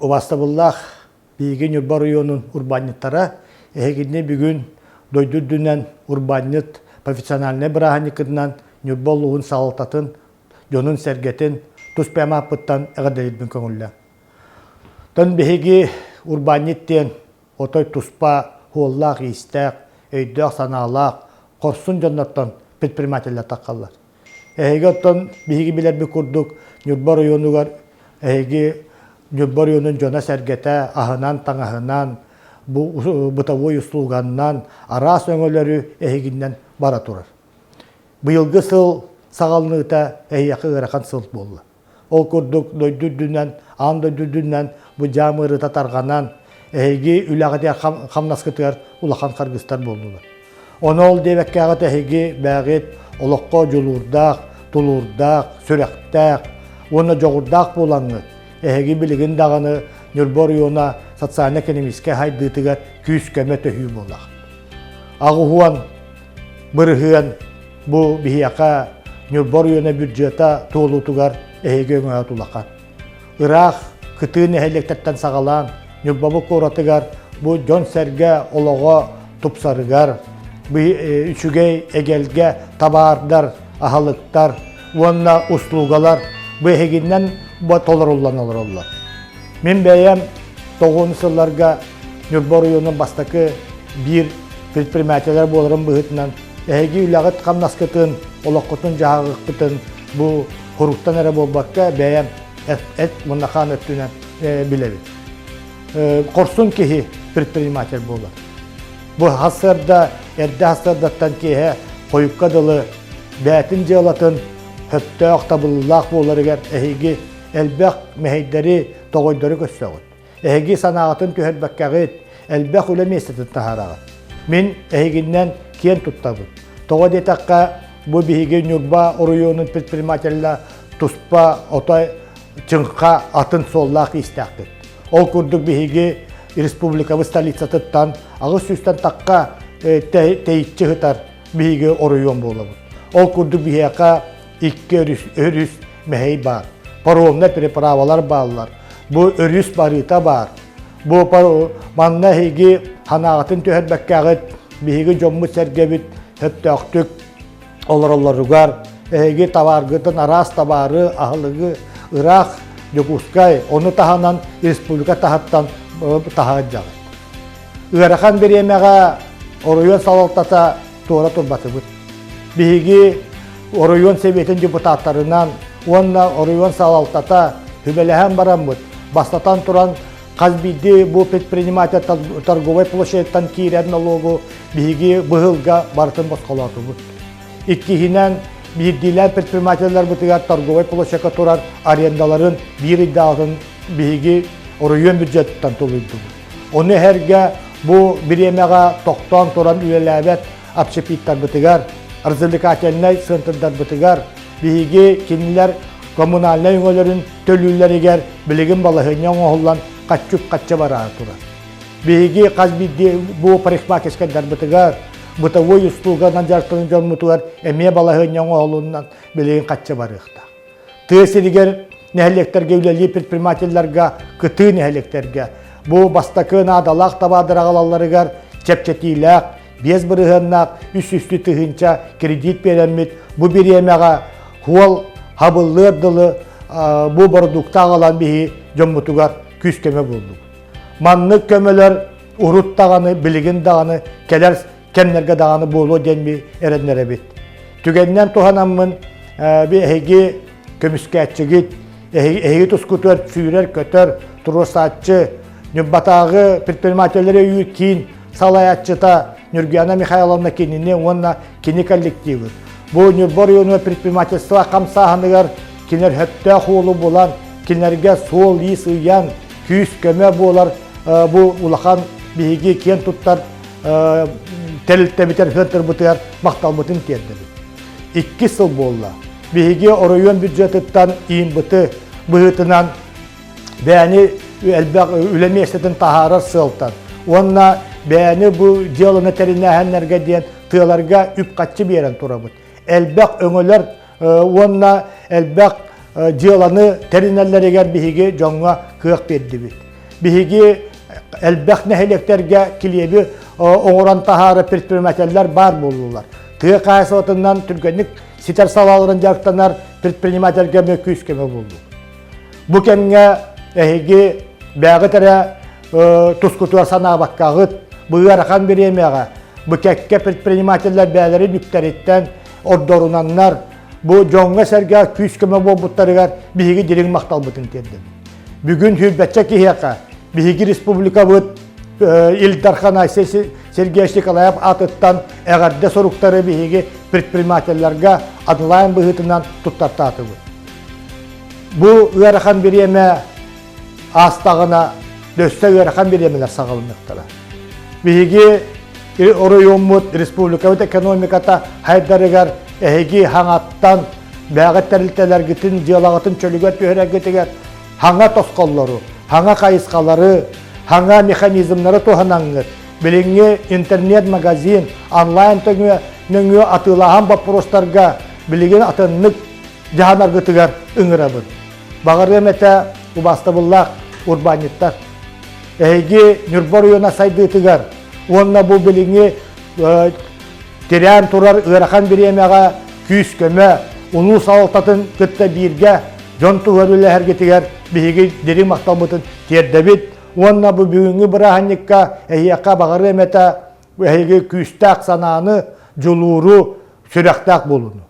Убаастабыллаах биһиги Ньурба оройуонун урбаанньыттара, эһигини бүгүн дойду үрдүнэн урбаанньыт профессиональнай бырааһынньыккытынан Ньурба улууһун салалтатын, дьонун-сэргэтин тус бэйэм ааппыттан эҕэрдэлиирбин көҥүллээҥ. Тон биһиги урбаанньыт диэн отой туспа суоллаах-иистээх, өйдөөх-санаалаах, хорсун дьоннортон предпринимателлэр таххаллар. Эһиги оттон биһиги билэрбит курдук Ньурба оройуонугар эһиги Ньурба оройуонун дьоно-сэргэтэ аһынан-таҥаһынан, бу бытовой услуганнан араас өҥөлөрү эһигиннэн бара турар. Быйылгы сыл саҕаланыыта эһиэхэ ыарахан сыл буолла. Ол курдук дойду үрдүнэн, аан дойду үрдүнэн бу дьаам ыарыыта тарҕанан, эһиги үлэҕитигэр хамнаскытыгар улахан харгыстар буоллулар. Ону ол диэбэккэҕит эһиги бэҕит олоххо дьулуурдаах, тулуурдаах, сүрэхтээх уонна дьоҕурдаах буолаҥҥыт, эһиги билигин даҕаны Ньурба оройуона социально-экономическай сайдыытыгар күүс-көмө төһүү буолаҕыт. Аҕыһуон бырыһыан Бу биһиэхэ Ньурба оройуона бюджета туолуутугар эһиги өҥөҕүт улахан. Ыраах кытыы нэһилиэктэртэн саҕалаан Ньурбабыт куоратыгар бу дьон-сэргэ олоҕо тупсарыгар, үчүгэй эгэлгэ табаардар, аһылыктар уонна услугалар бу эһигинэн толоруллан олороллор. Мин бэйэм тоҕуон сылларга Ньурба оройуонун бастакы биир предпринимателлэр буоларым быһыытынан Эһиги үлэҕит-хамнаскытын, олоххутун-дьаһаҕыккытын бу хоруктан эрэ буолбакка, бэйэм эт уонна хаан өттүнэн билэбин. Хорсун киһи предприниматель буолар. Бу сарсыарда, эрдэ сарсыардаттан киэһэ хойукка дылы бэйэтин дьыалатын сөптөөх, табыллыылаах буоларыгар эһиги элбэх мэһэйдэри, тоҕойдору көрсөҕүт. Эһиги санааҕытын түһэрбэккэҕит, элбэх үлэ миэстэтин таһаараҕыт. Мин эһигиннэн киэн туттабын. Тоҕо диэтэххэ, бу биһиги Ньурба оройуонун предпринимателлэ туспа отой чыҥха атын суоллаах иистээхпит. Ол курдук биһиги республикабыт столицатыттан аҕыс сүүстэн тахха тэйиччи сытар биһиги оройуон буолабыт. Ол курдук биһиэхэ икки өрүс, өрүс мэһэй баар. Паромнай переправалар бааллар. Бу өрүс барыыта баар. Бу манна эһиги санааҕытын түһэрбэккэҕит биһиги дьоммут-сэргэбит сөптөөхтүк олороллоругар эһиги табааргытын араас табаары, аһылыгы ыраах Дьокуускай, ону таһынан республика таһыттан таһаадьаҕыт. Ыарахан бириэмэҕэ оройуон салалтата туора турбатыбыт. Биһиги оройуон сэбиэтин депутаттарынан уонна оройуон салалтата сүбэлэһэн бараммыт, бастатан туран хас биирдии бу предприниматель торговай площадьтан киирэр налогу биһиги быһылга барытын босхолоотубут. Иккиһинэн, биирдиилээн предпринимателлэрбитигэр торговай площадка турар арендаларын биир ыйдааҕытын биһиги оройуон бюджетыттан толуйдубут. Ону эһэргэ бу бириэмэҕэ тохтоон туран үлэлээбэт общепиттарбытыгар, развлекательнай центрдарбытыгар биһиги кинилэр коммунальнай өҥөлөрүн төлүүллэригэр билигин балаһыанньа оҥоһуллан хаччы-хаччы бараары турар. Биһиги хас биирдии бу парикмахерскайдарбытыгар, бытовой услуганан дьарыктанар дьоммутугар эмиэ балаһыанньа оҥоһулунан билигин хаччы барыахтаах. Тыа сиригэр нэһилиэктэргэ үлэлиир предпринимателлэргэ, кытыы нэһилиэктэргэ бу бастакы наадалаах табаардары аҕалалларыгар чэпчэтиилээх 5 бырыһыаннаах 300 тыһыынча кредит биэрэммит бу бириэмэҕэ хуол хабыллыар дылы бу бородуукта аҕалан биһи дьоммутугар күүс-көмө буоллубут. Маннык көмөлөр урут даҕаны, билигин даҕаны кэлэр кэмнэргэ даҕаны буолуо диэн би эрэннэрэбит. Түгэнинэн туһанаммын би эһиги көмүскээччигит, эһиги тускутугар сүүрэр-көтөр, туруорсааччы, Ньурбатааҕы предпринимателлэри өйүүр киин салайааччыта Нюргуяна Михайловна кинини уонна кини коллективы. Бу Ньурба оройуонугар предпринимательство хамсааһыныгар кинилэр сөптөөх уолу булан, кинилэргэ суол-иис ыйан, күүс-көмө буолар бу улахан биһиги киэн туттар тэрилтэбитэр ыһыартарбытыгар махталбытын тиэрдэбит. Икки сыл буолла. Биһиги оройуон бюджетыттан ИМБТ быһыытынан бэйэни элбэх үлэ миэстэтин таһаарар сыалтан уонна бэйэни бу дьыаланы тэринээһиннэргэ диэн тыаларга үп-харчы биэрэн турабыт. Элбэх өҥөлөр уонна элбэх дьыаланы тэринэллэригэр биһиги дьоҥҥо кыах биэрдибит. биһиги элбэх нэһилиэктэргэ килиэби оҥорон таһаара предпринимателлэр баар буоллулар. Тыа хаһаайыстыбатынан түргэнник ситэр салааларын дьарыктанар предпринимательгэ эмиэ күүс-көмө буоллук. Бу кэмҥэ эһиги бэйэҕит эрэ тускутугар санаабаккаҕыт, бу ыарахан бириэмэҕэ бу кэккэ предпринимателлэр бэйэлэрин үптэриттэн ордорунаннар бу дьоҥҥо-сэргэҕэ күүс-көмө буолбуттарыгар биһиги дириҥ махталбытын тиэрдэбит. Бүгүн сүүрбэччэ киһиэхэ биһиги республикабыт Ил Дархан Айсен Сергеевич Николаев аатыттан эҕэрдэ суруктары биһиги предпринимателлэргэ онлайн быһыытынан туттартаатыбыт. Бу ыарахан бириэмэ аастаҕына өссө ыарахан бириэмэлэр саҕаланыахтара. Биһиги оройуоммут республикабыт экономиката хайдарыгар эһиги хаҥаттан бэйэҕит тэрилтэлэргитин дьыалаҕытын чөлүгэр түһэрэргитигэр хаҥа тосхоллору, хаҥа хайысхалары, хаҥа механизмнары туһанаҥҥыт билиҥҥи интернет-магазин, онлайн нөҥүө атыылаһан боппуруостарга билигин атыннык дьаһанаргытыгар ыҥырабын. Баҕарыам этэ убаастабыллаах урбаанньыттар. Эһиги Ньурба оройуона сайдыытыгар уонна бу билиҥҥи тирээн турар ыарахан бириэмэҕэ күүс-көмө, улуус салалтатын кытта бииргэ дьон туһугар үлэлэһэргитигэр биһиги дириҥ махталбытын тиэрдэбит уонна бу бүгүҥҥү бырааһынньыкка эһиэхэ баҕарыам этэ эһиги күүстээх санааны, дьулууру, сүрэхтээх буолууну.